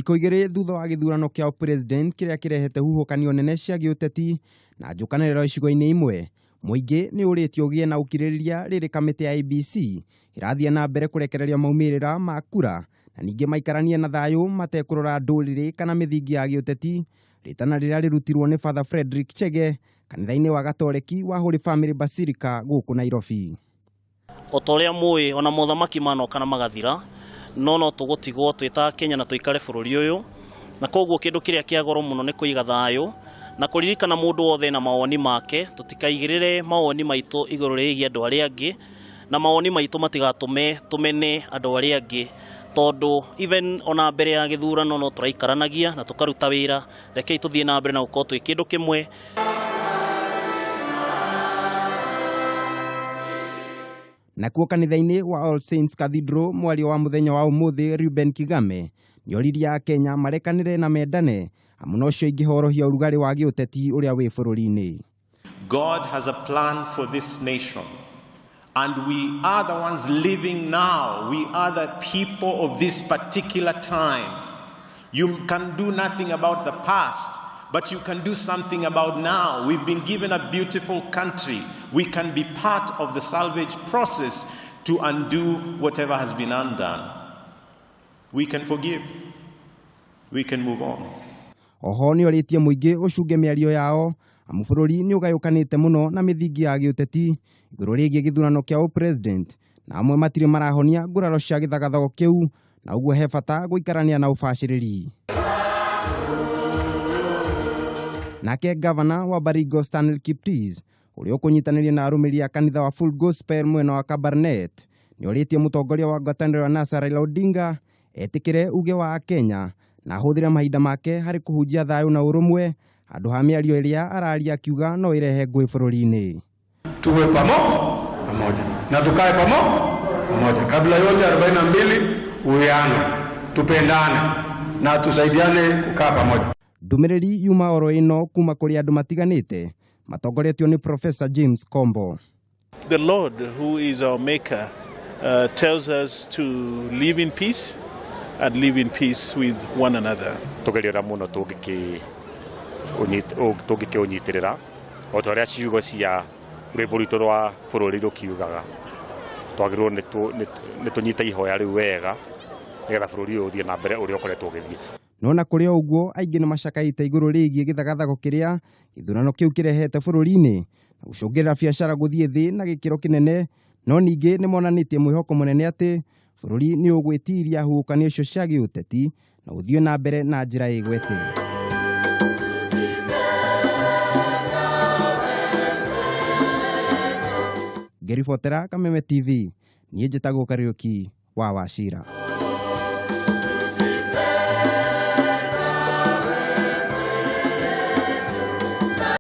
Thikũ igĩrĩ thutha wa gĩthurano kĩa president kĩrĩa kĩrehete huhũkanio nene cia gĩũteti na njũkanĩrĩro icigo-inĩ imwe, mũingĩ nĩ ũrĩtio ũgĩe na ũkirĩrĩria rĩrĩ kamĩtĩ ya IEBC ĩrathiĩ na mbere kũrekereria maumĩrĩra ma kura na ningĩ maikaranie na thayũ matekũrora ndũrĩrĩ kana mĩthingi ya gĩũteti. Rĩtana rĩrĩa rĩrutirwo nĩ Father Frederick Chege kanitha-inĩ wa Gatoreki wa Holy Family Basilica gũkũ Nairobi. O ta ũrĩa mũĩ ona mothamaki manoka na magathira, no tũgũtigwo twĩ ta Kenya na tũikare bũrũri ũyũ, na koguo kĩndũ kĩrĩa kĩa goro mũno nĩ kũiga thayũ na kũririkana mũndũ wothe na mawoni make, tũtikaigĩrĩre mawoni maitũ igũrũ rĩgiĩ andũ arĩa angĩ, na mawoni maitũ matigatũme tũmene andũ arĩa angĩ, tondũ even ona mbere ya gĩthurano no tũraikaranagia na tũkaruta wĩra. Rekei tũthiĩ na mbere na gũkorwo twĩ kĩndũ kĩmwe. Nakuo kanitha-inĩ wa All Saints Cathedral, mwario wa mũthenya wa ũmũthĩ Reuben Kigame nĩoririe Akenya marekanĩre na mendane, amu nocio ingĩhorohia ũrugarĩ wa gĩũteti ũrĩa wĩ bũrũri-inĩ. God has a plan for this nation, and we are the ones living now. We are the people of this particular time. You can do nothing about the past, but you can do something about now. We've been given a beautiful country. We can be part of the salvage process to undo whatever has been undone. We can forgive. We can move on. Oho nĩorĩtie mũingĩ ũcunge mĩario yao, amu bũrũri nĩ ũgayũkanĩte mũno na mĩthingi ya gĩũteti igũrũ rĩgiĩ gĩthurano kĩa ũpresident, na amwe matirĩ marahonia nguraro cia gĩthagathago kĩu, na ũguo he bata gũikarania na ũbacĩrĩri. Nake gavana wa Baringo Stanley Kiptis ũrĩa ũkũnyitanĩria na arũmĩrĩri a kanitha wa Full Gospel mwena wa Kabarnet nĩorĩtie mũtongoria wa ngwatanĩro ya NASA Raila Odinga etĩkĩre uge wa Akenya na ahũthĩre mahinda make harĩ kũhunjia thayũ na ũrũmwe handũ ha mĩario ĩrĩa araria akiuga no ĩrehe ngũĩ bũrũri-inĩ. Tuwe pamoja na tukae pamoja, kabila yote 42 uwiano, tupendane na tusaidiane kukaa pamoja. Ndũmĩrĩri yuma oro ĩno kuma kũrĩ andũ matiganĩte matongoretio nĩ Professor James Kombo. The Lord, who is our maker, tells us to live in peace and live in peace with one another. Tugeria ũrĩa mũno tũngĩkĩũnyitĩrĩra o ta ũrĩa ciugo cia rwĩmbo rwitũ rwa bũrũri rũkiugaga, twagĩrĩirwo nĩ tũnyite ihoya rĩu wega nĩgetha bũrũri ũyũ ũthiĩ na mbere ũrĩa ũkoretwo ũgĩthiĩ. No na kũrĩ o ũguo aingĩ nĩ macakaĩte igũrũ rĩgiĩ gĩthagathago kĩrĩa gĩthurano kĩu kĩrehete bũrũri-inĩ na gũcũngĩrĩra biacara gũthiĩ thĩ na gĩkĩro kĩnene, no ningĩ nĩ monanĩtie mwĩhoko mũnene atĩ bũrũri nĩ ũgwĩtiria huhũkanio icio cia gĩũteti na ũthiĩ na mbere na njĩra ĩgwete. Ngĩribotera Kameme TV, niĩ njĩtagwo Kariũki wa Wachira.